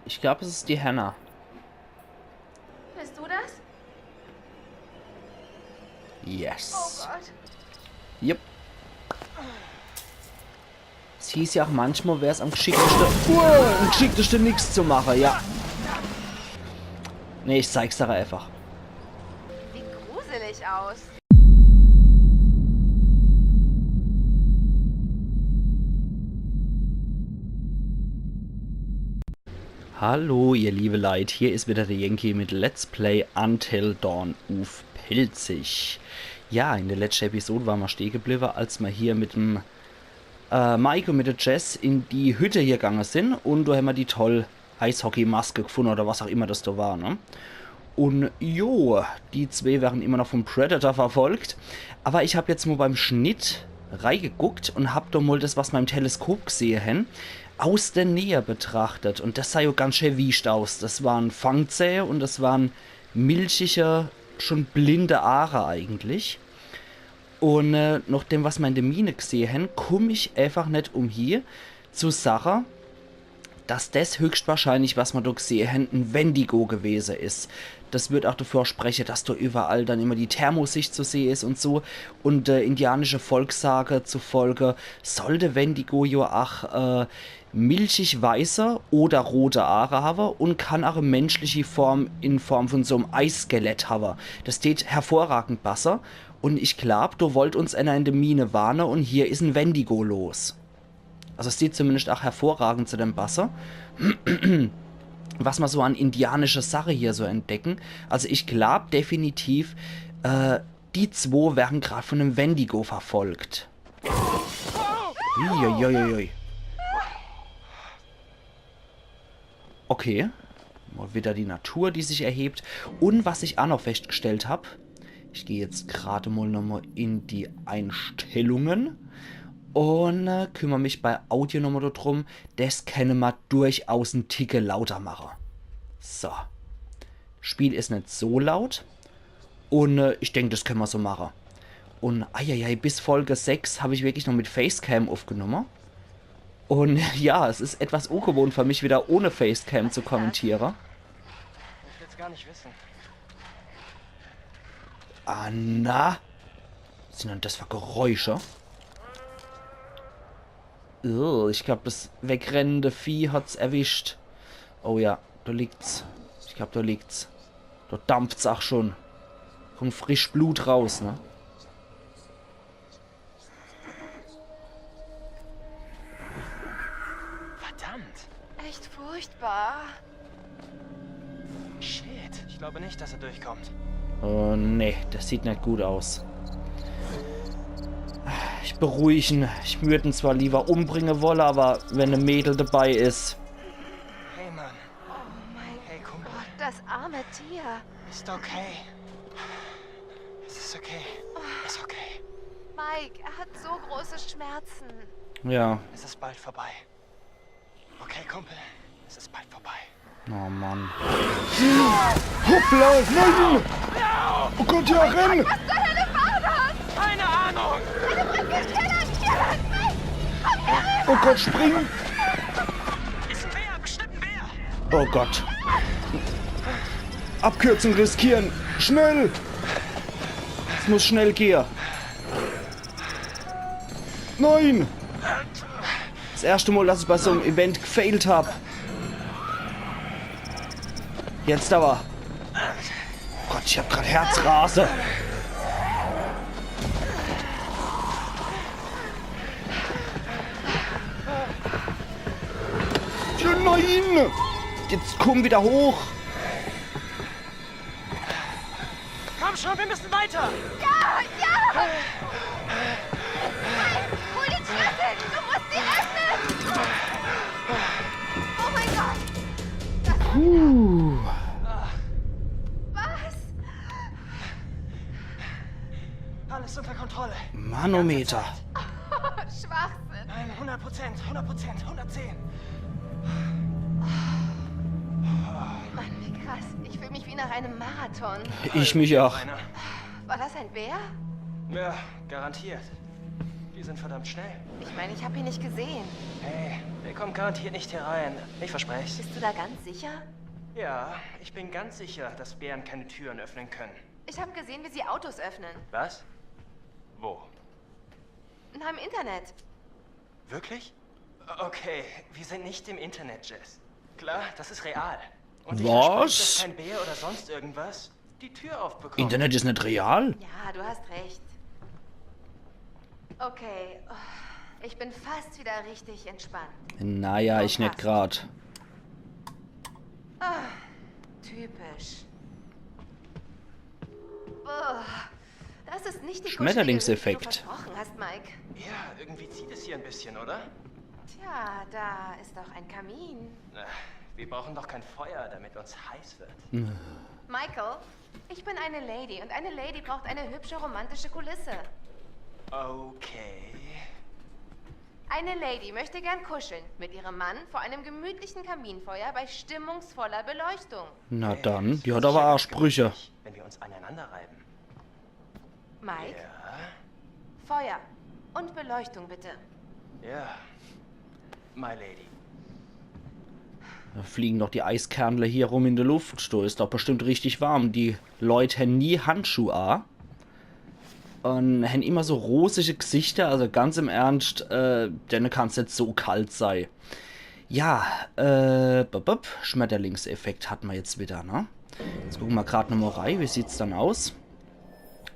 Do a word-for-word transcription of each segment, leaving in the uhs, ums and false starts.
Ich glaub, es is die Hannah. Bist du das? Yes. Oh Gott. Yep. Es hieß ja auch manchmal, wär's am geschickteste, uh, am geschickteste nix zu mache, ja. Nee, ich zeig's dir einfach. Sieht gruselig aus. Hallo, ihr liebe Leit, hier is wieder der Yankee mit Let's Play Until Dawn uff Pälzisch. Ja, in der letschte Episode ware mer stehe gebliwwe, als mer hier mit dem äh, Mike un mit der Jess in die Hütte hier gange sin un do hämmer die toll Eishockeymaske gefunne oder was auch immer das do war, ne? Un jo, die zwee werre immer noch vom Predator verfolgt. Aber ich hab jetzt mol beim Schnitt reigeguckt un hab do mol das, was mer im Teleskop gsehe hen, aus der Nähe betrachtet. Un das sah jo ganz schä wiescht aus. Das ware Fangzäh un das ware milchige, schon blinde Aache eigentlich. Un äh, noch dem, was mer in der Mine gsehe hen, kumm ich einfach net umhie zu sache, dass das höchstwahrscheinlich, was mer do gsehe hen, en Wendigo gewese is. Das würd auch dafür spreche, dass do überall dann immer die Thermosicht zu sehe is un so. Un äh, indianische Volkssage zufolge soll der Wendigo jo ach äh, milchig-weiße oder rote Aache hawe un kann ach e menschlichi Form in Form von so'm Eisskelett hawe. Das tät hervorragend basse. Un ich glaub, do wollt uns ener in der Mine warne un hier is en Wendigo los. Also es sieht zumindest ach hervorragend zu dem basse. Was mer so an indianische Sache hier so entdecken. Also ich glaub definitiv, äh, die zwo werre grad von em Wendigo verfolgt. Uiuiuiui. Okay. Mol wieder die Natur, die sich erhebt. Un was ich ach noch festgestellt hab, ich geh jetzt grad mol nochmol in die Einstellungen un äh, kümmer mich bei Audio nochmol drum. Das kenne mer durchaus en Ticke lauter mache. So. Spiel is net so laut. Un äh, ich denk, das kenne mer so mache. Un eieiei, bis Folge sechs hab ich wirklich noch mit Facecam uffgenomme. Un ja, es is etwas ungewohnt für mich, wieder ohne Facecam zu kommentiere. Ich will's gar nicht wissen. Ah, na? Was sin dann das für Geräusche? Ugh, ich glaub, das wegrennende Vieh hat's erwischt. Oh ja, do liegt's. Ich glaub, do liegt's. Do dampft's ach schon. Kommt frisch Blut raus, ne? Verdammt! Echt furchtbar. Shit, ich glaube nicht, dass er durchkommt. Oh nee, das sieht net gut aus. Ich beruhig en. Ich würd en zwar lieber umbringe wolle, aber wenn e Mädel dabei is. Hey Mann, Oh mein hey Kumpel, Gott, das arme Tier. ist okay. Es ist okay. Ist okay. Mike, er hat so große Schmerzen. Ja. Es ist bald vorbei. Okay, Kumpel, es ist bald vorbei. Oh Mann. Hoppla, nein! Oh Gott, ja, renn! Keine Ahnung! Oh Gott, spring! Ist ein Bär, bestimmt ein Bär! Oh Gott. Abkürzung riskieren! Schnell! Es muss schnell gehe. Nein! Das erste Mal, dass ich bei so einem Event gefailt hab. Jetzt aber. Gott, ich hab grad Herzrase. Ja, nein! Jetzt komm wieder hoch. Komm schon, wir müssen weiter! Ja, ja! Nein, hol den Schlüssel! Du musst sie öffnen! Oh mein Gott! Puh. Was? Alles unter Kontrolle. Manometer. Schwachsinn. Nein, hundert Prozent, hundert Prozent, hundertzehn. Mann, wie krass. Ich fühle mich wie nach einem Marathon. Ich mich auch. Einer. War das ein Bär? Ja, garantiert. Die sind verdammt schnell. Ich meine, ich habe ihn nicht gesehen. Hey, wir kommt garantiert nicht hier rein. Ich verspreche es. Bist du da ganz sicher? Ja, ich bin ganz sicher, dass Bären keine Türen öffnen können. Ich habe gesehen, wie sie Autos öffnen. Was? Wo? Na, im Internet. Wirklich? Okay, wir sind nicht im Internet, Jess. Klar, das ist real. Und ich Was? verspreche, dass kein Bär oder sonst irgendwas die Tür aufbekommt. Internet is net real? Ja, du hast recht. Okay, oh, ich bin fast wieder richtig entspannt. Naja, ich net grad. Ah, typisch. Oh, das ist nicht die Schmetterlingseffekt. Kuschelige Höhle, die du versprochen hast, Mike. Ja, irgendwie zieht es hier ein bisschen, oder? Tja, da ist doch ein Kamin. Na, wir brauchen doch kein Feuer, damit uns heiß wird. Michael, ich bin eine Lady und eine Lady braucht eine hübsche romantische Kulisse. Okay. Eine Lady möchte gern kuscheln mit ihrem Mann vor einem gemütlichen Kaminfeuer bei stimmungsvoller Beleuchtung. Na Hey, dann, das die hört hat sich aber ja Arschbrüche. Ganz gemütlich, wenn wir uns aneinander reiben. Mike, Ja, Feuer und Beleuchtung bitte. ja. My Lady. Da fliegen doch die Eiskernle hier rum in der Luft. Do is doch bestimmt richtig warm. Die Leut hen nie Handschuh a. Un hen immer so rosige Gesichter. Also ganz im Ernst, äh, denne kann's net so kalt sei. Ja, äh, bop, bop, Schmetterlingseffekt hat ma jetzt wieder, ne? Jetzt gucke ma grad nochmal rei, wie sieht's dann aus?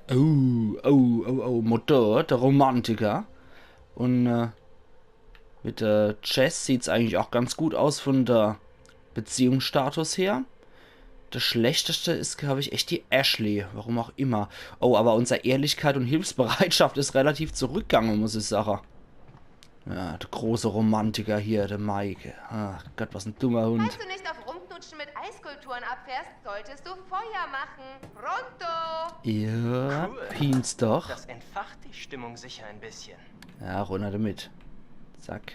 Oh, oh, oh, oh, Mutter, der Romantiker. Un, äh, mit der Jess sieht's eigentlich auch ganz gut aus von der Beziehungsstatus her. Das Schlechteste is, glaub ich, echt die Ashley. Warum auch immer. Oh, aber unser Ehrlichkeit und Hilfsbereitschaft is relativ zurückgegangen, muss ich sagen. Ja, der große Romantiker hier, der Mike. Ach Gott, was ein dummer Hund. Falls du nicht auf Rumknutschen mit Eiskulturen abfährst, solltest du Feuer machen. Pronto! Ja, pienst doch. Das entfacht die Stimmung sicher ein bisschen. Ja, runter damit. Zack.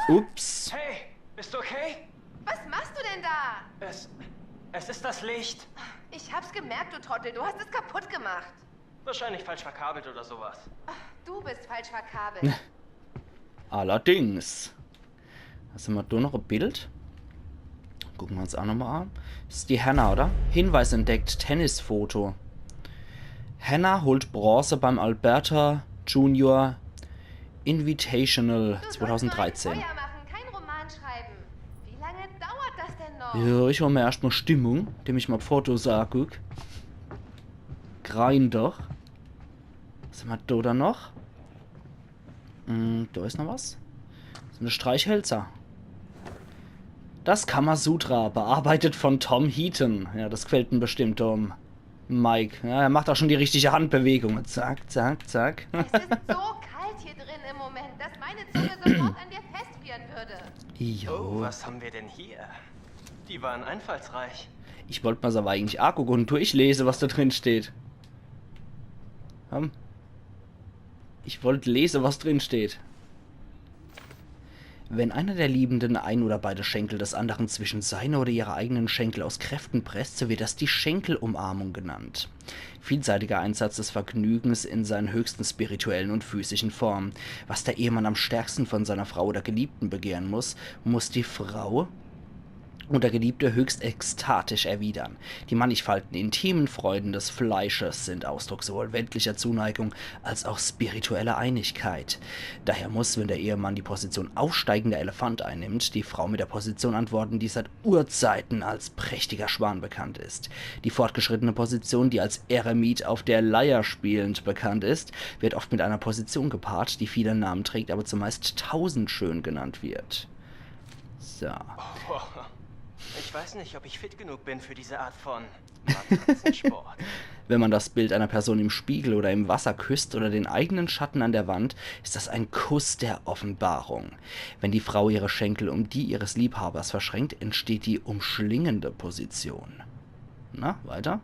Ups. Hey, bist du okay? Was machst du denn da? Es, es ist das Licht. Ich hab's gemerkt, du Trottel. Du hast es kaputt gemacht. Wahrscheinlich falsch verkabelt oder sowas. Du bist falsch verkabelt. Allerdings. Was hammer do noch? E Bild? Gucke ma uns auch nochmal an. Das is die Hannah, oder? Hinweis entdeckt, Tennisfoto. Hannah holt Bronze beim Alberta Junior Invitational Du sollst zweitausenddreizehn. Feuer machen, kein Roman schreiben. Wie lange dauert das denn noch? Ja, ich hol mir erscht mal Stimmung, indem ich mal Fotos anguck. Grein doch. Was hammer do dann noch? Hm, do is noch was. So eine Streichhölzer. Das Kamasutra, bearbeitet von Tom Heaton. Ja, das gefällt ihm bestimmt, Tom. Mike. Ja, er macht auch schon die richtige Handbewegung. Zack, zack, zack. Es ist so kalt hier drin im Moment, dass meine Zunge sofort an dir festfrieren würde. Oh, Jo. Was haben wir denn hier? Die waren einfallsreich. Ich wollt mir's aber eigentlich angucke und durchlese, was da drin steht. Komm. Ich wollt lese, was drin steht. Wenn einer der Liebenden ein oder beide Schenkel des anderen zwischen seine oder ihre eigenen Schenkel aus Kräften presst, so wird das die Schenkelumarmung genannt. Vielseitiger Einsatz des Vergnügens in seinen höchsten spirituellen und physischen Formen. Was der Ehemann am stärksten von seiner Frau oder Geliebten begehren muss, muss die Frau oder Geliebte höchst ekstatisch erwidern. Die mannigfaltigen intimen Freuden des Fleisches sind Ausdruck sowohl weltlicher Zuneigung als auch spiritueller Einigkeit. Daher muss, wenn der Ehemann die Position aufsteigender Elefant einnimmt, die Frau mit der Position antworten, die seit Urzeiten als prächtiger Schwan bekannt ist. Die fortgeschrittene Position, die als Eremit auf der Leier spielend bekannt ist, wird oft mit einer Position gepaart, die viele Namen trägt, aber zumeist tausendschön genannt wird. So. Ich weiß nicht, ob ich fit genug bin für diese Art von Matratzensport. Wenn man das Bild einer Person im Spiegel oder im Wasser küsst oder den eigenen Schatten an der Wand, ist das ein Kuss der Offenbarung. Wenn die Frau ihre Schenkel um die ihres Liebhabers verschränkt, entsteht die umschlingende Position. Na, weiter?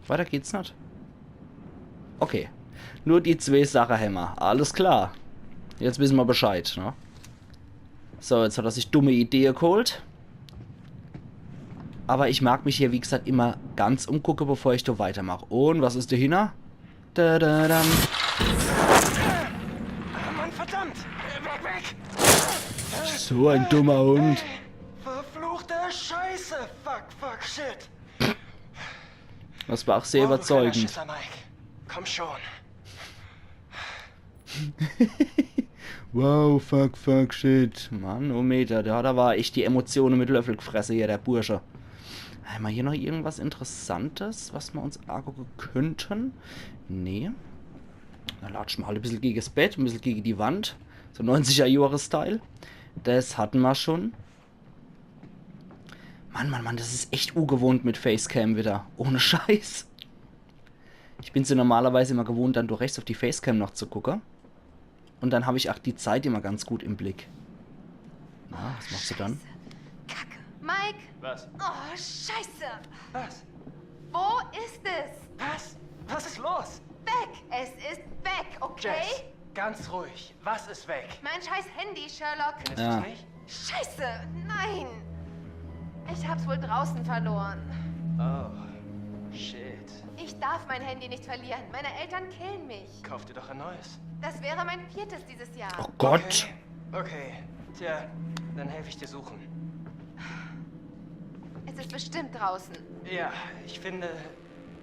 Weiter geht's net. Okay. Nur die zwee Sache hämmer. Alles klar. Jetzt wisse mer Bescheid, ne? So, jetzt hat er sich dumme Idee geholt. Aber ich mag mich hier, wie gesagt, immer ganz umgucke, bevor ich do weitermach. Und was is dahinner? Da, da, da. Ah, Mann, verdammt! Äh, Weg, weg! So ein dummer Hund. Verfluchte Scheiße! Fuck, fuck, shit! Das war auch sehr Oh, du kleiner überzeugend. Schisser, Mike. Komm schon. Wow, fuck, fuck, shit. Mann, oh Meter, der hat aber echt die Emotionen mit Löffel gefressen hier, der Bursche. Hämmer hier noch irgendwas Interessantes, was mer uns angucken könnten? Nee. Dann latschen mer halt e bissel gege's Bett, e bissel gege die Wand. So neunziger Jahre Style. Das hatten mer schon. Mann, Mann, Mann, das is echt ungewohnt mit Facecam wieder. Ohne Scheiß. Ich bin so normalerweise immer gewohnt, dann durch rechts auf die Facecam noch zu gucken. Und dann hab ich auch die Zeit immer ganz gut im Blick. Na, was machst du dann? Kacke. Mike! Was? Oh, Scheiße! Was? Wo ist es? Was? Was ist los? Weg! Es ist weg, okay? Jess, ganz ruhig. Was ist weg? Mein scheiß Handy, Sherlock. Findest Ja. du's nicht? Scheiße! Nein! Ich hab's wohl draußen verloren. Oh, shit. Ich darf mein Handy nicht verlieren. Meine Eltern killen mich. Kauf dir doch ein neues. Das wäre mein viertes dieses Jahr. Oh Gott. Okay. Okay. Tja, dann helfe ich dir suchen. Es ist bestimmt draußen. Ja, ich finde,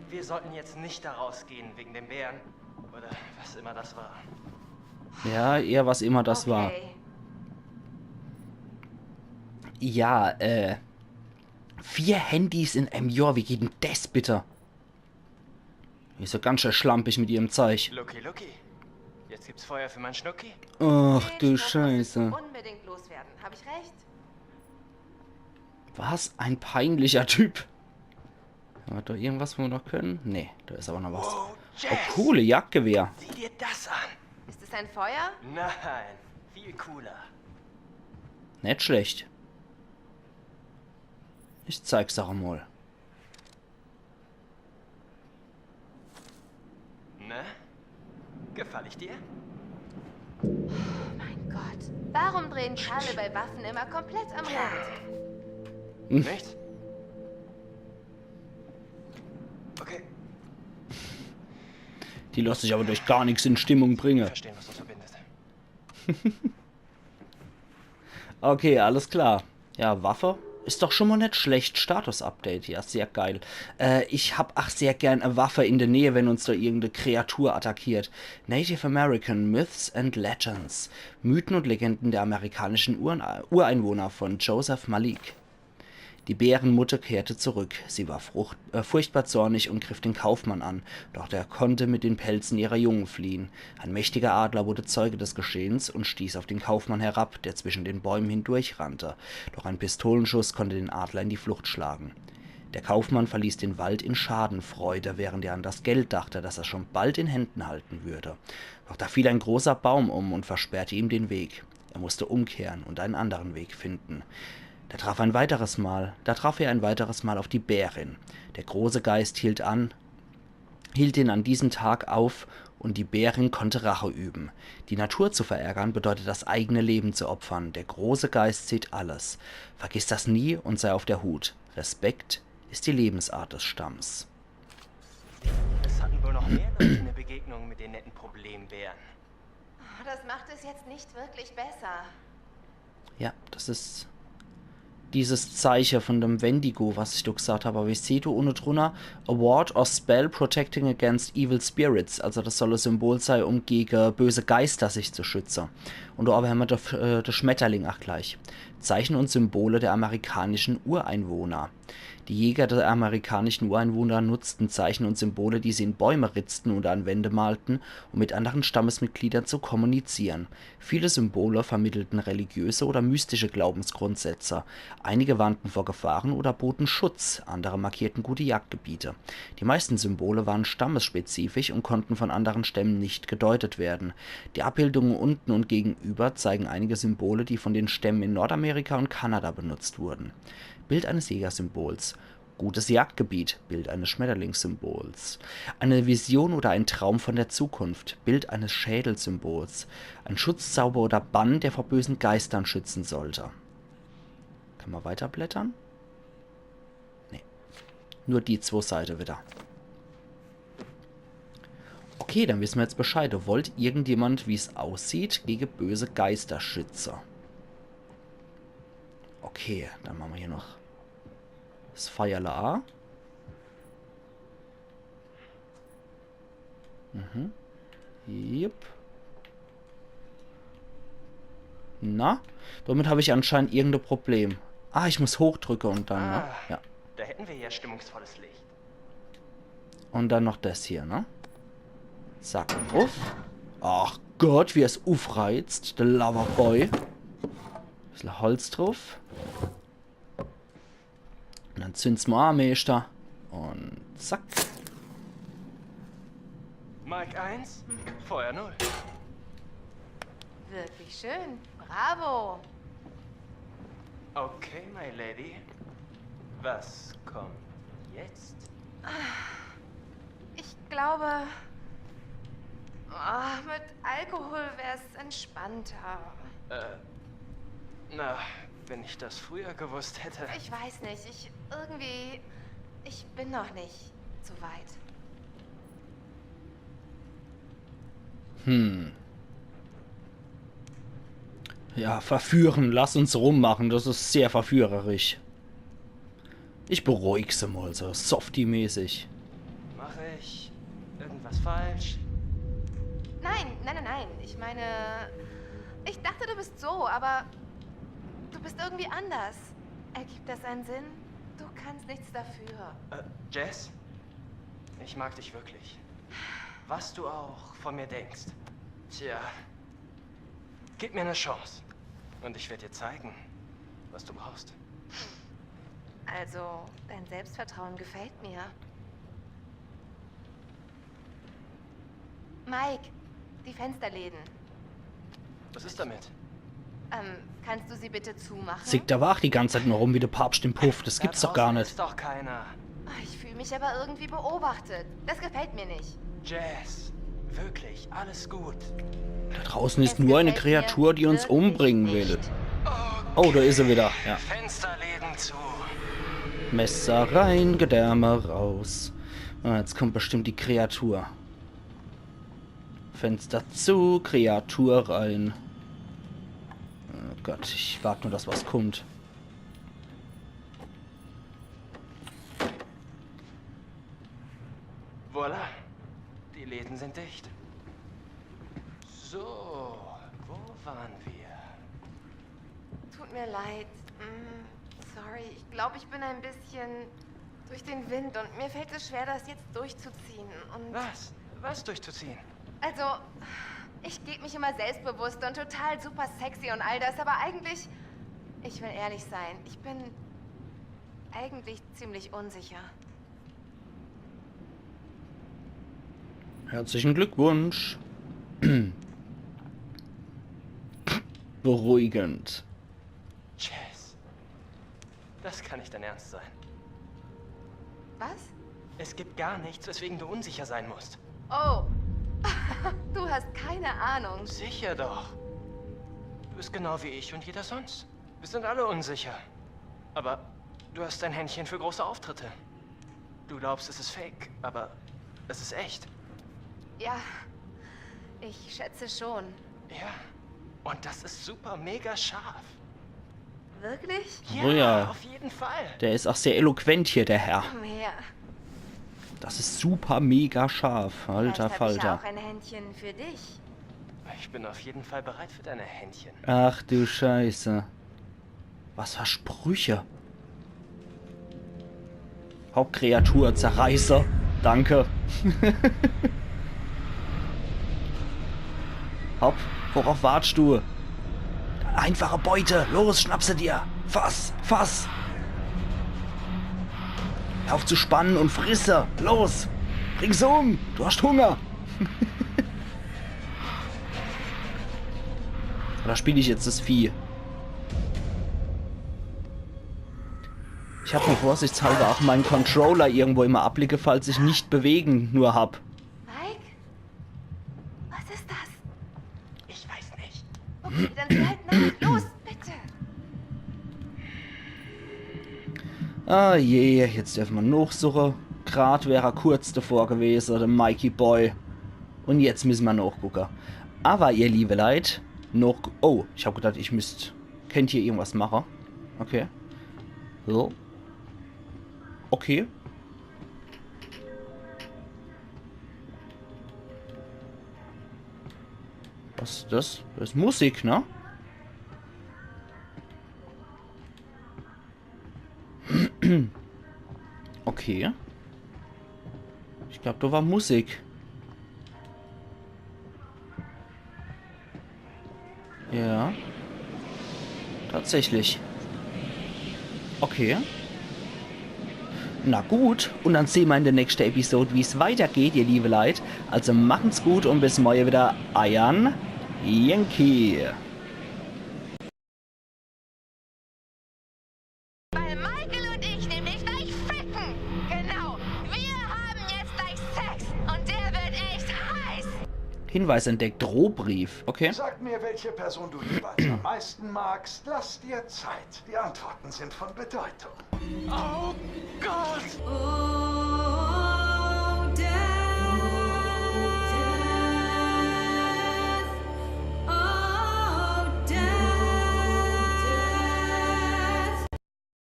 wir sollten jetzt nicht da rausgehen wegen dem Bären. Oder was immer das war. Ja, eher was immer das war. Okay. Ja, äh. Vier Handys in einem Jahr, wie geht denn das bitte? Is ja ganz schön schlampig mit ihrem Zeug. Lucky, lucky. Jetzt gibt's Feuer für mein Schnucki. Ach Den du Spruch musst du Scheiße. Unbedingt loswerden. Hab ich recht? Was ein peinlicher Typ. Hat da irgendwas, wo wir noch können? Nee, da is aber noch was. Oh, Oh, Jess! coole Jagdgewehr. Sieh dir das an. Ist es ein Feuer? Nein, viel cooler. Net schlecht. Ich zeig's auch mal. Ne? Gefall ich dir? Mein Gott. Warum drehen Kerle bei Waffen immer komplett am Rad? Nicht? Okay, Die lässt sich aber durch gar nichts in Stimmung bringen. verstehen, was uns verbindet. Okay, alles klar. Ja, Waffe. Is doch schon mal net schlecht. Status-Update. Ja, sehr geil. Äh, ich hab ach sehr gern e Waffe in der Nähe, wenn uns da irgendeine Kreatur attackiert. Native American Myths and Legends. Mythen und Legenden der amerikanischen Uren Ureinwohner von Joseph Malik. Die Bärenmutter kehrte zurück. Sie war frucht, äh, furchtbar zornig und griff den Kaufmann an. Doch der konnte mit den Pelzen ihrer Jungen fliehen. Ein mächtiger Adler wurde Zeuge des Geschehens und stieß auf den Kaufmann herab, der zwischen den Bäumen hindurchrannte. Doch ein Pistolenschuss konnte den Adler in die Flucht schlagen. Der Kaufmann verließ den Wald in Schadenfreude, während er an das Geld dachte, das er schon bald in Händen halten würde. Doch da fiel ein großer Baum um und versperrte ihm den Weg. Er musste umkehren und einen anderen Weg finden. Da traf ein weiteres Mal, da traf er ein weiteres Mal auf die Bärin. Der große Geist hielt an, hielt ihn an diesem Tag auf und die Bärin konnte Rache üben. Die Natur zu verärgern bedeutet, das eigene Leben zu opfern. Der große Geist sieht alles. Vergiss das nie und sei auf der Hut. Respekt ist die Lebensart des Stamms. Es hatten wohl noch mehr Leute eine Begegnung mit den netten Problembären. Oh, das macht es jetzt nicht wirklich besser. Ja, das is dieses Zeichen von dem Wendigo, was ich do gesagt hab. Aber ich seh do unne drunner, a ward or spell protecting against evil spirits. Also das soll e Symbol sei, um gegen böse Geister sich zu schützen. Und do aber hämmer der, äh, der Schmetterling ach gleich. Zeichen und Symbole der amerikanischen Ureinwohner. Die Jäger der amerikanischen Ureinwohner nutzten Zeichen und Symbole, die sie in Bäume ritzten oder an Wände malten, um mit anderen Stammesmitgliedern zu kommunizieren. Viele Symbole vermittelten religiöse oder mystische Glaubensgrundsätze. Einige warnten vor Gefahren oder boten Schutz, andere markierten gute Jagdgebiete. Die meisten Symbole waren stammesspezifisch und konnten von anderen Stämmen nicht gedeutet werden. Die Abbildungen unten und gegenüber zeigen einige Symbole, die von den Stämmen in Nordamerika und Kanada benutzt wurden. Bild eines Jägersymbols. Gutes Jagdgebiet, Bild eines Schmetterlingssymbols. Eine Vision oder ein Traum von der Zukunft, Bild eines Schädelsymbols. Ein Schutzzauber oder Bann, der vor bösen Geistern schützen sollte. Kann man weiterblättern? Nee. Nur die zwei Seite wieder. Oh Okay, dann wissen wir jetzt Bescheid. Wollt irgendjemand, wie's aussieht, gegen böse Geister schützen? Okay, dann machen wir hier noch das Feuerla. Mhm. Yep. Na, damit habe ich anscheinend irgendein Problem. Ah, ich muss hochdrücken und dann, ne? Ah, ja. Da hätten wir ja stimmungsvolles Licht. Und dann noch das hier, ne? Zack, uff. Ach Gott, wie er's uffreizt, der Loverboy. Bissel Holz drauf. Und dann zünd's mal an, Meister. Und zack. Mike eins, Feuer null. Wirklich schön. Bravo. Okay, my lady. Was kommt jetzt? Ich glaube, ah, mit Alkohol wär's entspannter. Äh, na, wenn ich das früher gewusst hätte. Ich weiß nicht, ich irgendwie, ich bin noch nicht so weit. Hm. Ja, verführen, lass uns rummachen, das ist sehr verführerisch. Ich beruhig se mal so, softie-mäßig. Mache ich irgendwas falsch? Nein, nein, nein, nein. Ich meine, ich dachte, du bist so, aber du bist irgendwie anders. Ergibt das einen Sinn? Du kannst nichts dafür. Äh, Jess? Ich mag dich wirklich. Was du auch von mir denkst. Tja. Gib mir eine Chance. Und ich werde dir zeigen, was du brauchst. Also, dein Selbstvertrauen gefällt mir. Mike, die Fensterläden. Was ist damit? Ähm, kannst du sie bitte zumachen? Zickt der Waach die ganze Zeit nur rum wie der Papst im Puff. Das gibt's doch gar nicht. Da draußen ist doch keiner. Ich fühle mich aber irgendwie beobachtet. Das gefällt mir nicht. Jess, wirklich, alles gut. Da draußen ist nur eine Kreatur, die uns umbringen will. Oh, da ist er wieder. Ja. Fensterläden zu. Messer rein, Gedärme raus. Ah, jetzt kommt bestimmt die Kreatur. Fenster zu, Kreatur rein. Oh Gott, ich warte nur, dass was kommt. Voilà. Die Läden sind dicht. So, wo waren wir? Tut mir leid. Mm, sorry, ich glaube, ich bin ein bisschen durch den Wind und mir fällt es schwer, das jetzt durchzuziehen. Und was? Was durchzuziehen? Also, ich gebe mich immer selbstbewusst und total super sexy und all das, aber eigentlich, ich will ehrlich sein, ich bin eigentlich ziemlich unsicher. Herzlichen Glückwunsch. Beruhigend. Jess, das kann nicht dein Ernst sein. Was? Es gibt gar nichts, weswegen du unsicher sein musst. Oh, du hast keine Ahnung. Sicher doch. Du bist genau wie ich und jeder sonst. Wir sind alle unsicher. Aber du hast ein Händchen für große Auftritte. Du glaubst, es ist fake, aber es ist echt. Ja, ich schätze schon. Ja, und das ist super mega scharf. Wirklich? Ja, oh ja, auf jeden Fall. Der ist auch sehr eloquent hier, der Herr. Komm her. Das ist super mega scharf, alter Falter. Vielleicht habe ich auch ein Händchen für dich. Ich bin auf jeden Fall bereit für deine Händchen. Ach du Scheiße. Was für Sprüche. Hauptkreatur, Zerreißer. Danke. Hopp, worauf wartest du? Einfache Beute. Los, schnapp se dir. Fass, fass. Hör auf zu spannen und friss se. Los. Bring se um. Du hast Hunger. Oder spiel ich jetzt das Vieh? Ich hab mir vorsichtshalber auch meinen Controller irgendwo immer abliege, falls ich nicht bewegen nur hab. Mike? Was ist das? Ich weiß nicht. Okay, dann sieh halt nach. Los, bitte. Ah je, jetzt dürfen wir nachsuchen. Grad wär er kurz davor gewesen, der Mikey Boy. Un jetzt misse mer nochgucke. Awwer, ihr liewe Leit, noch... Oh, ich hab gedacht, ich müsst... Kennt hier irgendwas mache? Okay. So. Okay. Was is das? Das is Musik, ne? Okay. Ich glaab, do war Musik. Ja. Tatsächlich. Okay. Na gut, un dann sehn mer in de nächschte Episode, wie's weitergeht, ihr liewe Leit. Also machen's gut un bis morje wieder, eiern Yankee. Weil Michael und ich nämlich gleich ficken. Genau. Wir haben jetzt gleich Sex. Und der wird echt heiß. Hinweis entdeckt, Drohbrief. Okay. Sag mir, welche Person du jeweils am meisten magst. Lass dir Zeit. Die Antworten sind von Bedeutung. Oh Gott!